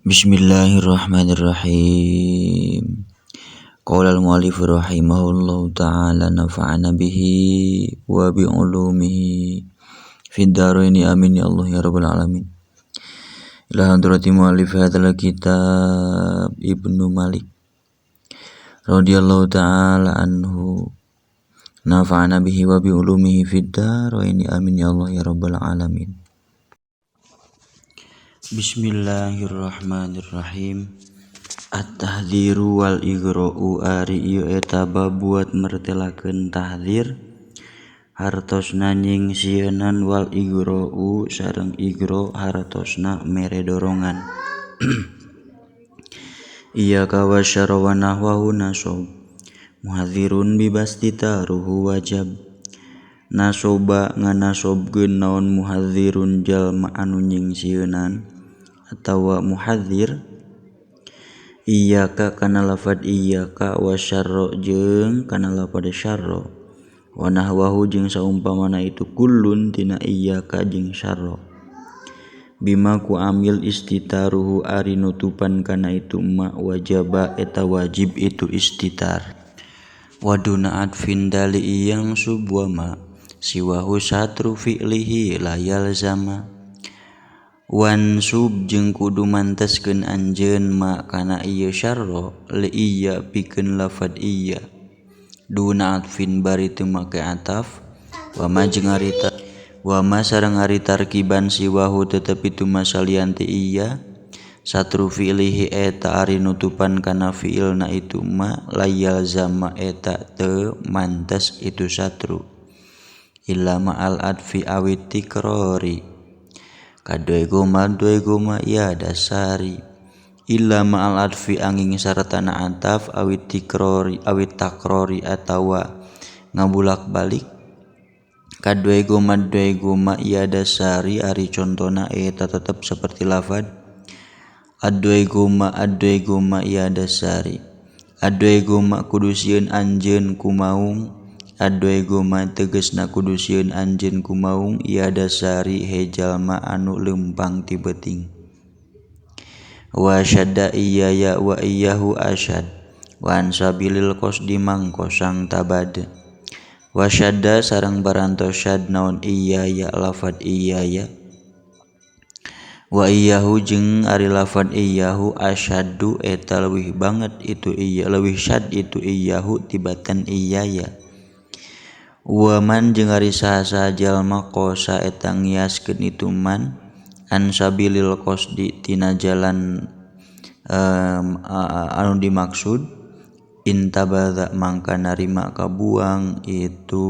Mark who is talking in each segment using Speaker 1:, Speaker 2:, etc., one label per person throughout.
Speaker 1: Bismillahirrahmanirrahim. Qala al-mu'allif rahimahullahu ta'ala nafa'ana bihi wa bi ulumihi fid dharaini, amin ya Allah ya rabbal alamin. Ila hadrati mu'allif hadzal kitab Ibnu Malik radhiyallahu ta'ala anhu, nafa'ana bihi wa bi ulumihi fid dharaini, amin ya Allah ya rabbal alamin. Bismillahirrahmanirrahim. At-tahdziru wal igra'u, ari ieu eta babuat mertelakeun tahdzir hartosna nyingsieunan, wal igra'u sareng igra hartosna mere dorongan. Iyyaka wasyarra wa nahwahu nasob muhadzirun bibasti taruhu wajab. Nasoba nganasobkeun naon muhadzirun jalma anu nyingsieunan atawa muhadzir, iyyaka kana lafad iyyaka, wasyarra jeung kana lafad syarra, wa nahwahu jeung saumpamana itu kullun tina iyyaka jeung syarra, bima ku amil istitaruhu ari nutupan kana itu ma, wajaba eta wajib itu istitar. Waduna atfin dali yang subwa ma siwahu satru fi'lihi la yalzama. Wansub jeung kudu manteskeun anjeun ma kana ieu syarra li iya pikeun lafad iya duna atfin bari teu make ataf, wa ma jeung harita wa ma sareng ari tarkiban siwahu tetep itu masalian ti iya satru fi'lihi eta ari nutupan kana fi'ilna itu ma, la yalzama eta teu mantes itu satru illa ma'al atfi awit tikrori kadue goma due goma ya dasari, illa ma'al atfi angin sartana ataf awit tikrori awit takrori atawa ngabulak balik kadue goma due goma ya dasari. Ari contona eta tetep seperti lafad adue goma ya dasari, adue goma kudu sieun anjeun kumaung, adue goma tegesna kudu sieun anjeun kumaung ya dasari he jalma anu leumpang ti beuting. Wa syadda iya ya wa iyyahu asyad wa an sabilil qasdi mangkosang tabad. Wa syadda sareng barantos syad naon iya ya lafad iya ya, wa iyyahu jeung ari lafad iyyahu asyaddu eta leuwih banget itu iya leuwih syad itu iyyahu tibatan iya ya. Wa man jeung ari saha-saha jalma kosa eta ngiaskeun itu man an sabilil qasdi tina jalan anu dimaksud, intabadza mangka narima kabuang itu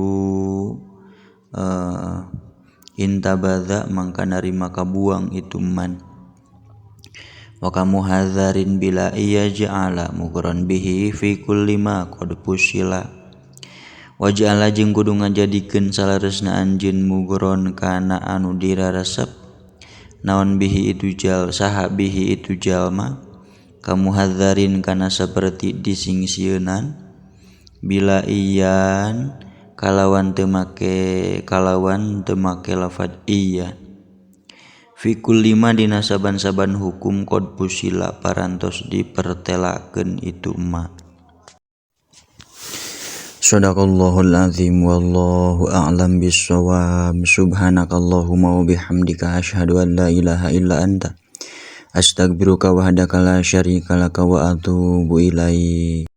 Speaker 1: intabadza mangka narima kabuang itu man. Wa kamu hadzarin bila iya ja'ala mugron bihi fi kulli ma qad pusila. Waja'ala jeung kudu ngajadikeun saleresna anjeun mugron kana anu diraresep naon bihi itu jal saha bihi itu jalma kamu hadzarin kana saperti disingsieunan bila iyan kalawan teu make lafad iya fi kulli ma dina saban-saban hukum qad pusila parantos dipertelakeun itu ma. Shadaqallahul azim wallahu a'lam bissawab. Subhanakallahumma wa bihamdika asyhadu an la ilaha illa anta astaghfiruka wahdaka la syarika laka wa atubu ilaik.